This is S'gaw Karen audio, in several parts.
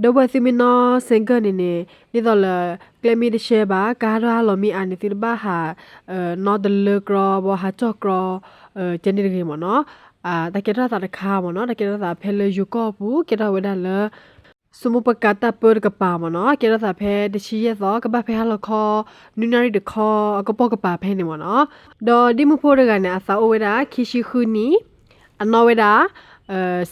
ဒီးပှၤသုမ့ၢ်နီၣ် ဆိုင်ကယ် န့ၣ်န့ၣ် ဒ်သိးလၢ ကျဲမ့ၢ်တရှဲဘၣ် ကါဟးထီၣ်ဟးလီၤမ့ၢ်အါန့ၣ် သုတဘၣ်ဟး နီၣ်တလၢကြီ ဘၣ်ဟးကၠီၣ်ကြီ ကဲန့ၣ်တဂ့ၤမ့ၢ်နီၤ. တၢ်ကဲထီၣ်သးတခါမ့ၢ်နီၤ တၢ်ကဲထီၣ်သးဖဲလၢယိၤကီၢ်ပူၤ ကဲထီၣ်ဝဲဒၣ်လၢ စမူပကၤတၢ်ပၢတကပၤမ့ၢ်နီၤ ကဲထီၣ်သးဖဲတဆံယဲၢ်သီ ကဘၣ်ဖဲဟါလီၤခီ နွံနၣ်ရံၣ်တခီ အကပိာ်ကပၤဖဲန့ၣ်မ့ၢ်နီၤ. ဒီးဒံမုၣ်ဖိတဂၤန့ၣ် အသးအိၣ်ဝဲဒၣ် ခံဆံဃုနံၣ် အနီၣ်ဝဲဒၣ်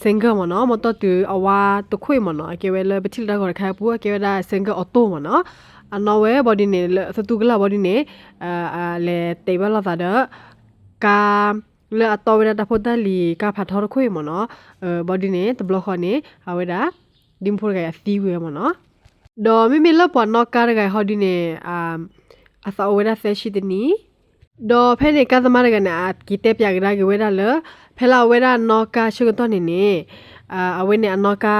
ဆိုင်ကယ် မ့ၢ်နီၤ မ့ၢ်တီၢ်တုၤအဝါတခိၣ်အံၤမ့ၢ်နီၤ အကဲဝဲလၢပထံၣ်လၢတၢ်ဂီၤတခါအပူၤ အကဲဝဲဒၣ် ဆိုင်ကယ် အီၣ်တိၣ် မ့ၢ်နီၤ အနီၣ်ဝဲဘီဒ်န့ၣ် လၢသတူၢ်ကလာ်ဘီဒ်န့ၣ် လဲၤတဲာ်ဘၣ်လိာ်သးဒီး ကါ လၢအတီၢ်ဝဲဒၣ်တၢ်ဖိတၢ်လံၤကါဖးထီတခိၣ်အံၤမ့ၢ်နီၤ ဘီဒ်န့ၣ် တဘျီဃီန့ၣ် အဝဲဒၣ် ဒံမုၣ်ဖိတဂၤအံၤအသံဝံၤဝဲမ့ၢ်နီၤ. ဒီးမ့မ့ၢ်လၢပှၤနီၣ်ကါတဂၤအံၤဟီဒ်န့ၣ် အသးအိၣ်ဝဲဒၣ်သၢဆံတနံၣ် ဒီးဖဲန့ၣ် ကါသမားတဂၤန့ၣ် အက့ၤတဲပၠးကဒါက့ၤဝဲဒၣ်လၢ ဖဲလၢအဝဲဒၣ်နီၣ်ကါဆၢကတီၢ်န့ၣ်န့ၣ် အဝဲန့ၣ်အနီၣ်ကါ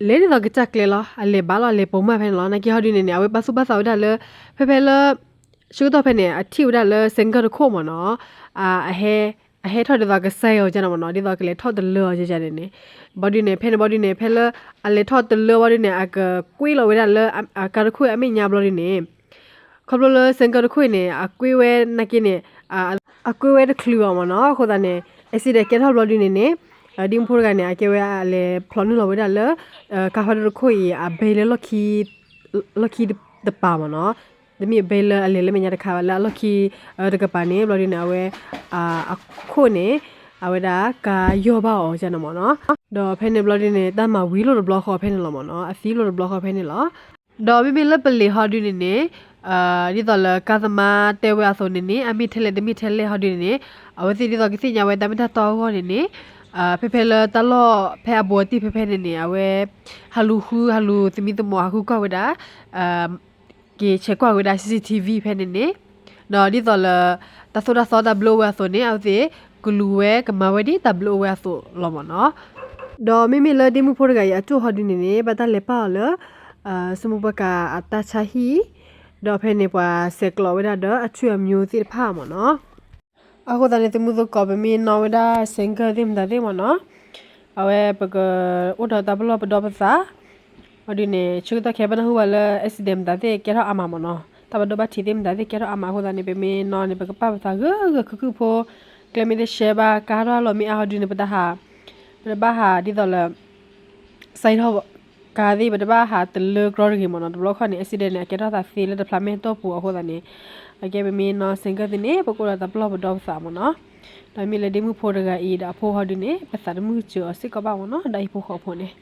လဲၤဒ်သိးကစၢ်ကျဲလီၤ အလဲၤဘၣ်လီၤ အလဲၤပိာ်မၣ်ဖဲန့ၣ်လီၤ. နာ်က့ဟီဒ်န့ၣ်န့ၣ် အဝဲပာ်သူၣ်ပာ်သးဝဲဒၣ်လၢ ဖဲဖဲလၢ ဆၢကတီၢ်ဖဲန့ၣ် အထံၣ်ဝဲဒၣ်လၢ ဆိုင်ကယ် တခိၣ်မ့ၢ်နီၤ အ အဟဲထီၣ်ဒ်သိးကစၢ်အီၤကန့ၣ်မ့ၢ်နီၤ ဒ်သိးကလဲၤထီၣ်တလၢအီၤကန့ၣ်န့ၣ် ဘီဒ်န့ၣ် ဖဲန့ၣ်ဘီဒ်န့ၣ် ဖဲလၢ အလဲၤထီၣ်တလၢဘီဒ်န့ၣ် အကကွ့လီၤဝဲဒၣ်လၢ ကါတခိၣ်အမဲာ်ညါဘျီဒ်န့ၣ် ခီဖျိလၢ ဆိုင်ကယ် တခိၣ်အံၤန့ၣ် အကွ့ဝဲနာ်က့န့ၣ် အကွ့ဝဲတချုးဘၣ်မ့ၢ်နီၤ အဃိသတးန့ၣ် accident ကဲထီၣ်ဘျီဒ်န့ၣ်န့ၣ် ဒံမုၣ်ဖိတဂၤန့ၣ် အကဲဝဲအလဲၤဖျိးနုာ်လီၤဝဲဒၣ်လၢ ကါဖးဒိၣ်တခိၣ်အံၤ အဘဲလၢ လီၢ်ခံတပၤမ့ၢ်နီၤ တမ့ၢ်အဘဲလၢအလဲၤလၢမဲာ်ညါတခါဘၣ် လၢအလီၢ်ခံတကပၤန့ၣ် ဘျီဒ်န့ၣ် အဝဲ အခိၣ်န့ၣ် အဝဲဒၣ်ကါယီၢ်ဘၣ်အီၤကန့ၣ်မ့ၢ်နီၤ ဒီးဖဲန့ၣ်ဘျီဒ်န့ၣ် တၢ်မၤဝံၤလိာ်တဘျီဃီဖဲန့ၣ်လီၤမ့ၢ်နီၤ အသံလိာ်တဘျီဃီဖဲန့ၣ်လီၤ. ဒီးမ့မ့ၢ်လၢပလံၤဟီဒ်န့ၣ်န့ၣ် ဒ်သိးလၢကါသမားတဲဝဲအသိးန့ၣ်န့ၣ် အမ့ၢ်ထဲလဲၣ်တမ့ၢ်ထဲလဲၣ်ဟီဒ်န့ၣ်န့ၣ် အဝဲသ့ၣ်ဒ်သိးကသ့ၣ်ညါဝဲတၢ်မ့ၢ်တၢ်တီအဂီၢ်န့ၣ်န့ၣ် ဖဲဖဲလၢတၢ်လီၢ်ဖဲအဘူးအတံၢ်ဖဲဖဲန့ၣ်န့ၣ် အဝဲ ဟးလူၤဃု ဟးလူၤသမံသမိး ဟးဃုကွၢ်ဝဲဒၣ် က့ၤဆဲးကွၢ်ဝဲဒၣ် CCTV ဖဲန့ၣ်န့ၣ် ဒီးဒ်သိးလၢ တၢ်သိၣ်တၢ်သီတၢ်ဘျၢအိၣ်ဝဲအသိးန့ၣ် အဝဲသ့ၣ်ကလူၤဝဲကမၤဝဲဒ်တၢ်ဘျၢအိၣ်ဝဲအသိးလီၤမ့ၢ်နီၤ. ဒီးမ့မ့ၢ်လၢဒ့မုၣ်ဖိတဂၤအံၤအတၢ်ဟီဒုန့ၣ်န့ၣ် ဘၣ်တၢ်လဲၤပာ်အီၤလၢ စမူပကၤအတၢ်ဆါဟံၣ် ဒီးဖဲန့ၣ်ပှၤဆဲးကျိးဝဲဒၣ်ဒီးအဆွေအမျိုးသ့ၣ်တဖၣ်မ့ၢ်နီၤ. အဃိသတးန့ၣ် သုမုၢ်သကိး ပမ့ၢ်နီၣ်ဝဲဒၣ် ဆိုင်ကယ် သ့ၣ်မတၤသ့ၣ်မ့ၢ်နီၤ အဝဲပကအိၣ်ဒီးတၢ်ပလီၢ်ပဒီပသး အီၤဒုန့ၣ် ဆၢကတီၢ်ခဲအံၤ ပနၢ်ဟူဘၣ်လၢ accident မတၤသ့ၣ်ကဲထီၣ်အါမးမ့ၢ်နီၤ တၢ်ဘၣ်ဒိဘၣ်ထံးသ့ၣ်မတၤသ့ၣ်ကဲထီၣ်အါမးအဃိသတးန့ၣ် ပမ့ၢ်နီၣ်န့ၣ် ပကပာ်ပသးဂၢၢ်ဂၢၢ်ခုၣ်ခုၣ်ဖိ ကျဲမ့ၢ်တရှဲဘၣ် ကါထီၣ်အလီၢ်မ့ၢ်အါဟီဒုန့ၣ် ပတဟး ပတဘၣ်ဟးဒ်သိးလၢ စးထီၣ် ကါသ့ၣ် ပတဘၣ်ဟးတလၢကြီတဂ့ၤမ့ၢ်နီၤ တဘျီခီန့ၣ် accident န့ၣ် အကဲထီၣ်သးသ့လၢတဖျါမဲာ်တီၢ်ပူၤအဃိသတးန့ၣ် အကဲပမ့ၢ်နီၣ် ဆိုင်ကယ် သ့ၣ်န့ၣ် ပကအိၣ်ဒီးတၢ်ပလီၢ်ပဒီပသးမ့ၢ်နီၤ ဒီးမ့ၢ်လၢဒ့မုၣ်ဖိတဂၤအံၤဒီးအဖိဟီဒုန့ၣ် ပသးတမုာ်စၢၤအီၤစ့ၢ်ကီးဘၣ်မ့ၢ်နီၤ ဒီးဟံၣ်ဖိဃီဖိန့ၣ်